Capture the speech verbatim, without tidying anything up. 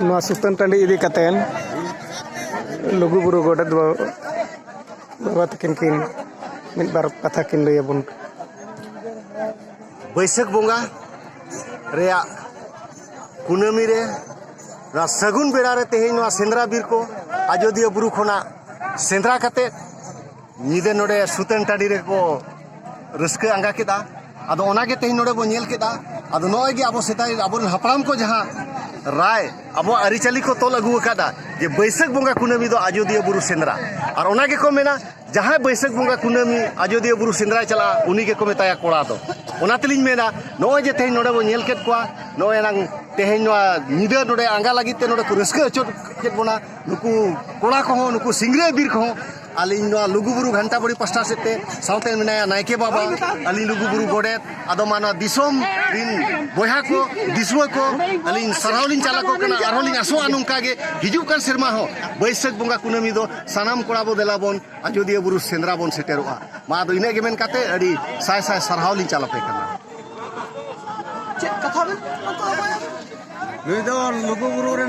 ᱱᱚᱣᱟ ᱥᱩᱛᱟᱹᱱ ᱴᱟᱺᱰᱤ ᱤᱫᱤ ᱠᱟᱛᱮᱱ ᱞᱩᱜᱩᱵᱩᱨᱩ ᱜᱚᱰᱮᱛ ᱵᱟ-, ᱵᱟᱵᱟ ᱛᱟᱹᱠᱤᱱ ᱠᱤᱱ ᱢᱤᱫ ᱵᱟᱨ ᱠᱟᱛᱷᱟ ᱠᱤᱱ ᱞᱟᱹᱭ ᱟᱵᱚᱱ᱾ ᱵᱟᱹᱭᱥᱟᱹᱠᱷ ᱵᱚᱸᱜᱟ ᱨᱮᱭᱟᱜ ᱠᱩᱱᱟᱹᱢᱤ ᱨᱮ, ᱱᱚᱣᱟ ᱥᱟᱹᱜᱩᱱ ᱵᱮᱲᱟ ᱨᱮ ᱛᱮᱦᱮᱧ ᱱᱚᱣᱟ ᱥᱮᱸᱫᱽᱨᱟ ᱵᱤᱨ ᱠᱚ ᱟᱡᱚᱫᱤᱭᱟᱹ ᱵᱩᱨᱩ ᱠᱷᱚᱱᱟᱜ ᱥᱮᱸᱫᱽᱨᱟ ᱠᱟᱛᱮ ᱧᱤᱫᱟᱹ ᱱᱚᱰᱮ ᱥᱩᱛᱟᱹᱱ ᱴᱟᱺᱰᱤ ᱨᱮᱠᱚ ᱨᱟᱹᱥᱠᱟᱹ ᱟᱸᱜᱟ ᱠᱮᱫᱟ᱾ ᱟᱫᱚ ᱚᱱᱟᱜᱮ ᱛᱮᱦᱮᱧ ᱱᱚᱰᱮ ᱵᱚᱱ ᱧᱮᱞ ᱠᱮᱫᱟ᱾ ᱟᱫᱚ ᱱᱚᱜᱼᱚᱭ ᱜᱮ ᱟᱵᱚ ᱥᱮᱫᱟᱭ ᱟᱵᱚᱨᱮᱱ ᱦᱟᱯᱲᱟᱢ ᱠᱚ ᱡᱟᱦᱟᱸ ᱨᱟᱭ ᱟᱵᱚᱣᱟᱜ ᱟᱹᱨᱤᱪᱟᱹᱞᱤ ᱠᱚ ᱛᱚᱞ ᱟᱹᱜᱩ ᱟᱠᱟᱫᱟ, ᱡᱮ ᱵᱟᱹᱭᱥᱟᱹᱠᱷ ᱵᱚᱸᱜᱟ ᱠᱩᱱᱟᱹᱢᱤ ᱫᱚ ᱟᱡᱚᱫᱤᱭᱟᱹ ᱵᱩᱨᱩ ᱥᱮᱸᱫᱽᱨᱟ, ᱟᱨ ᱚᱱᱟ ᱜᱮᱠᱚ ᱢᱮᱱᱟ, ᱡᱟᱦᱟᱸᱭ ᱵᱟᱹᱭᱥᱟᱹᱠᱷ ᱵᱚᱸᱜᱟ ᱠᱩᱱᱟᱹᱢᱤ ᱟᱡᱚᱫᱤᱭᱟᱹ ᱵᱩᱨᱩ ᱥᱮᱸᱫᱽᱨᱟᱭ ᱪᱟᱞᱟᱜᱼᱟ, ᱩᱱᱤ ᱜᱮᱠᱚ ᱢᱮᱛᱟᱭᱟ ᱠᱚᱲᱟ ᱫᱚ᱾ ᱚᱱᱟ ᱛᱮᱞᱤᱧ ᱢᱮᱱᱟ, ᱱᱚᱜᱼᱚᱭ ᱡᱮ ᱛᱮᱦᱮᱧ ᱱᱚᱰᱮ ᱵᱚᱱ ᱧᱮᱞ ᱠᱮᱫ ᱠᱚᱣᱟ, ᱱᱚᱜᱼᱚᱭ ᱮᱱᱟᱝ ᱛᱮᱦᱮᱧ ᱱᱚᱣᱟ ᱧᱤᱫᱟᱹ ᱱᱚᱰᱮ ᱟᱸᱜᱟ ᱞᱟᱹᱜᱤᱫ ᱛᱮ ᱱᱚᱰᱮ ᱠᱚ ᱨᱟᱹᱥᱠᱟᱹ ᱦᱚᱪᱚ ᱠᱮᱫ ᱵᱚᱱᱟ, ᱱᱩᱠᱩ ᱠᱚᱲᱟ ᱠᱚᱦᱚᱸ, ᱱᱩᱠᱩ ᱥᱤᱝᱨᱟᱹᱭ ᱵᱤᱨ ᱠᱚᱦᱚᱸ, ᱟᱹᱞᱤᱧ ᱱᱚᱣᱟ ᱞᱩᱜᱩᱵᱩᱨᱩ ᱜᱷᱟᱱᱴᱟᱵᱟᱲᱤ ᱯᱟᱥᱴᱟ ᱥᱮᱫ ᱛᱮ, ᱥᱟᱶᱛᱮ ᱢᱮᱱᱟᱭᱟ ᱱᱟᱭᱠᱮ ᱵᱟᱵᱟ, ᱟᱹᱞᱤᱧ ᱞᱩᱜᱩᱵᱩᱨᱩ ᱜᱚᱰᱮᱛ, ᱟᱫᱚ ᱢᱟ ᱱᱚᱣᱟ ᱫᱤᱥᱚᱢ ᱨᱤᱱ ᱵᱚᱭᱦᱟ ᱠᱚ, ᱫᱤᱥᱩᱣᱟᱹ ᱠᱚ, ᱟᱹᱞᱤᱧ ᱥᱟᱨᱦᱟᱣ ᱞᱤᱧ ᱪᱟᱞ ᱟᱠᱚ ᱠᱟᱱᱟ᱾ ᱟᱨᱦᱚᱸ ᱞᱤᱧ ᱟᱥᱚᱜᱼᱟ ᱱᱚᱝᱠᱟ ᱜᱮ ᱦᱤᱡᱩᱜ ᱠᱟᱱ ᱥᱮᱨᱢᱟ ᱦᱚᱸ ᱵᱟᱹᱭᱥᱟᱹᱠᱷ ᱵᱚᱸᱜᱟ ᱠᱩᱱᱟᱹᱢᱤ ᱫᱚ ᱥᱟᱱᱟᱢ ᱠᱚᱲᱟ ᱵᱚ ᱫᱮᱞᱟ ᱵᱚᱱ ᱟᱡᱚᱫᱤᱭᱟᱹ ᱵᱩᱨᱩ ᱥᱮᱸᱫᱽᱨᱟ ᱵᱚᱱ ᱥᱮᱴᱮᱨᱚᱜᱼᱟ᱾ ᱢᱟ ᱟᱫᱚ ᱤᱱᱟᱹᱜ ᱜᱮ ᱢᱮᱱ ᱠᱟᱛᱮ ᱟᱹᱰᱤ ᱥᱟᱭ ᱥᱟᱭ ᱥᱟᱨᱦᱟᱣ ᱞᱤᱧ ᱪᱟᱞ ᱟᱯᱮ ᱠᱟᱱᱟ᱾ ᱪᱮᱫ ᱠᱟᱛᱷᱟ ᱵᱮᱱ ᱱᱩᱭ ᱫᱚ ᱞᱩᱜᱩᱵᱩᱨᱩ ᱨᱮᱱ